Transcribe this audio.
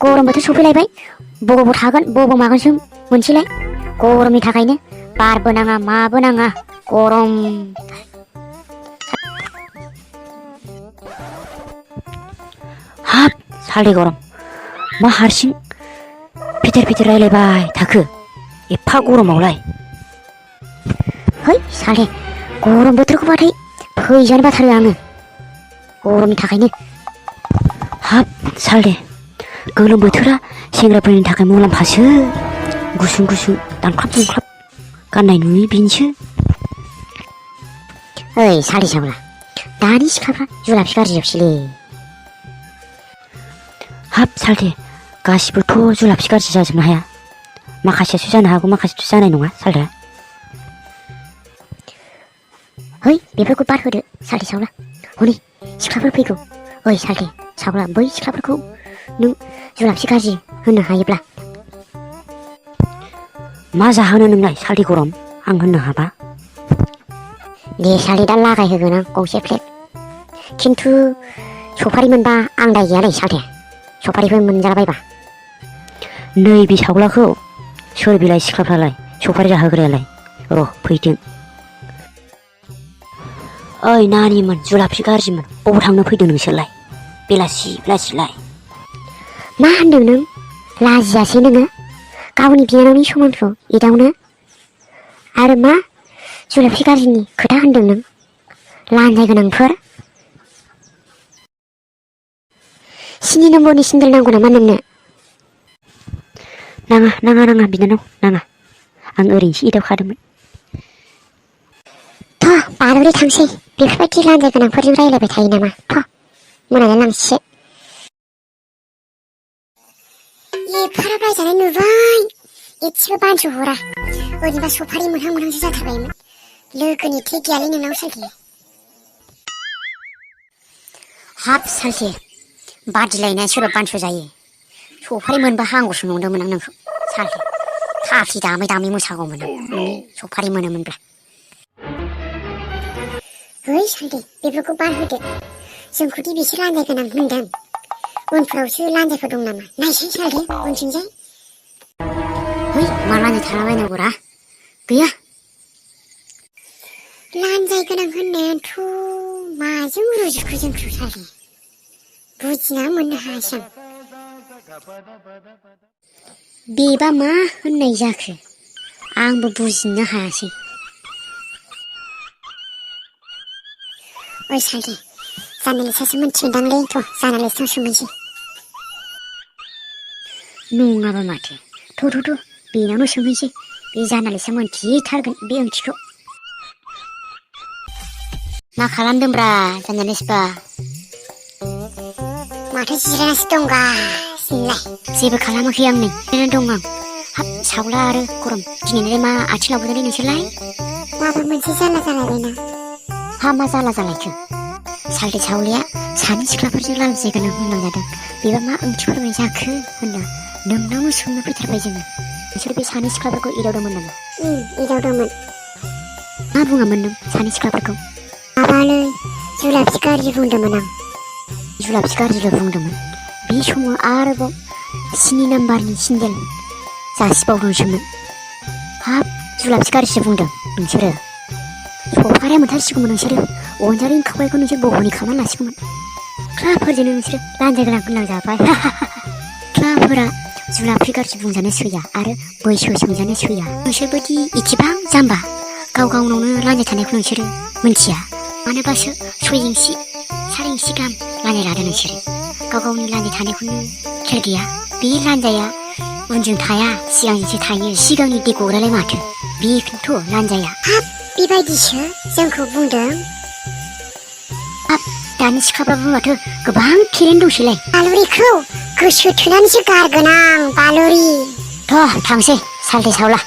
गरम बोथोर सफैलायबाय बबाव थागोन बबाव मागोनसो मोनसेलाय गरमनि थाखायनो बारबो नाङा माबो नाङा गरम। हाब साले गरम मा हारसिं फिथेर फिथेर रायलायबाय थाखो एफा गरमावलाय। है साले गरम बोथोरखौबाथाय फैजानो बाथारो आङो गरमनि थाखायनो। हाब साले गोलोम बोथोरा सेंग्राफोरनि थाखाय मुलाम्फासो गुसुं गुसुं दानख्लाब दुंख्लाब गाननाय नुयो बेनोसो। ओइ साले सावला दानि सिख्लाफ्रा जुलाफि गारजिजोबसैलै। हाब साले गासिबोथ' जुलाफि गाज्रि जाजोबनो हाया माखासेयासो जानो हागौ माखासेथ' जानाय नङा साले। है बेफोरखौ बाद होदो साले सावला हनै सिख्लाफोर फैगौ। ओइ साले सावला बै सिख्लाफोरखौ नों जुलाफि गाज्रि होननो हायोब्ला मा जाहोनो नोंलाय साले गरम आं होननो हाबा। दे साले दा लागायहोगोन आं गंसे प्लेट खिन्थु सफारि मोनबा आं दाय गैयालै साले सफारिफोर मोनजालाबायबा। नैबे सावलाखौ सोर बिलाय सिख्लाफ्रालाय सफारि जाहोग्रायालाय र' फैथों। ओइ नानिमोन जुलाफि गाज्रिमोन बबाव थांनो फैदों नोंसोरलाय बेलासि बेलासिलाय। मा होनदों नों लाजियासै नोङो गावनि बिनानावनि सोमोन्दोखौ एदावनो आरो मा जुलाफि गाज्रिनि खोथा होनदों नों लान्जाय गोनांफोर। 7 नम्बरनि सेन्देल नांगौ नामा नोंनो? नाङा नाङा नाङा बिनानाव नाङा आं ओरैनोसो एदावखादोंमोन। थ' बार'रि थांसै बेफोरबायदि लान्जाय गोनांफोरजों रायलायबाय थायो नामा थ' मोनालाय लांसै। एफाराब रायजानाय नुबाय एसेबो बानस' हरा ओरैनोबा सफारि मोनहां मोनहांसो जाथारबायमोन लोगोनि थै गैयालै नोंनाव सालथे। हाब सालथे बादिलायनाया सोरबा बानस' जायो सफारि मोनबा हांगौसो नंदोंमोन आं नोंखौ सालथे खाफि दामै दामै मोसागौमोन आं नोंनि सफारि मोनोमोनब्ला। है सालथे बेफोरखौ बाद होदो जोंखौदि बिसोर लान्जाय गोनां होनदों उनफ्रावसो लान्जायफोर दं नामा नायसै सालथे उनथिंजाय। है मा लान्जाय थालाबायनांगौरा गैया। लान्जाय गोनां होननायाथ' माजों रुजुखो जोंखौ सालथे बुजिना मोननो हायासै आं। बेबा मा होननाय जाखो आंबो बुजिनो हायासै। ओइ सालथे जानालिसासो मोनथिगोनदांलै थ' जानालिस थांसोमोनसै। नङाबा माथो थ' बेनावनो सोंहैसै बे जानालिसा मोनथिथारगोन बे ओंथिखौ। मा खालामदोंब्रा जानालिसबा? माथो जिरायनासो दंगासिनोलाय? जेबो खालामाखै आं नै जिरायनानै दं आं। हाब सावला आरो गरम दिनैलाय मा आथिं लाबोदोंलै नोंसोरलाय? माबा मोनसे जारला जालायबायना। हा मा जारला जालायखो? सालथे सावलाया सानै सिख्लाफोरजों लान्जाय गोनां होनलांजादों बेबा मा ओंथि फोरमाय जाखो होनना नोंनावनो सोंनो फैथारबाय जोङो। नोंसोर बे सानै सिख्लाफोरखौ एदावदोंमोन नामा? एदावदोंमोन। मा बुङामोन नों सानै सिख्लाफोरखौ? माबालै जुलाफि गाज्रि बुंदोंमोन आं। जुलाफि गाज्रिल' बुंदोंमोन बे समाव आरोबाव 7 नाम्बारनि सेन्देल जासिबावदोंसोमोन। हाब जुलाफि गाज्रिसो बुंदों नोंसोरो सफारिया मोनथारसिगौमोन नोंसोरो अनजालिनि खावलायखौ नोंसोर बहनै खालामना लासिगौमोन। सिख्लाफोरजोंनो नोंसोरो लान्जाय गोनां होनलांजाबाय। सिख्लाफोरा जुलाफि गाज्रि बुंजानो सैया आरो बैसो सोंजानो सैया नोंसोरबायदि इसेबां जाम्बा गाव गावनावनो लान्जाय थानायखौ नोंसोरो मिन्थिया मानोबासो 6 इंसि 4 इंसि गाहाम लान्जाय लादों नोंसोरो गाव गावनि लान्जाय थानायखौनो खेल गैया। बे लान्जाया उनजों थाया सिगांजोंसो थायो सिगांनि दै गग्रालाय माथो बेखौथ' लान्जाया। हाब बेबायदिसो जोंखौ बुंदों? हाब दानि सिख्लाफ्रा बुंबाथ' गोबां टेलेन्ट दंसैलाय। बालुरिखौ गोसो थोनानैसो गारगोन आं बालुरि। थ' थांसै सालथे सावला।